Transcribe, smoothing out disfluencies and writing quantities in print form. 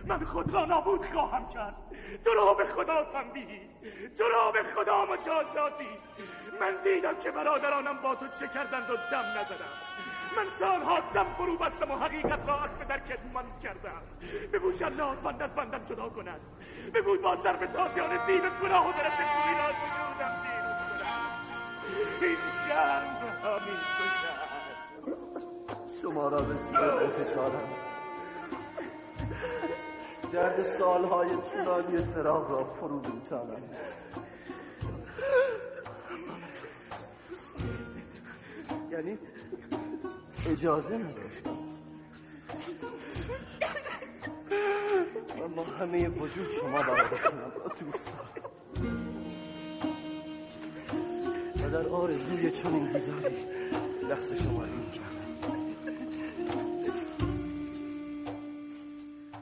من خود را نابود خواهم کرد. تو را به خدا تنبیه، تو را به خدا مجازاتی. من دیدم که برادرانم با تو چه کردند و دم نزدم. من سالها دم فرو بستم و حقیقت را از پدر کتمان کردم. بگو جلاد بند از بندم جدا کند. بگو با ضرب تازیان دیو گناه و درد خویی را از وجودم بیرون کند. این شرم را می‌کشد. شما را بسیار بفشارم. درد سالهای طولانی فراق را فرو می‌چانم. یعنی اجازه نداشتم، اما همه وجود شما برادرم را دوست دارم و در آرزوی چنین دیداری لحظه شماری می‌کردم.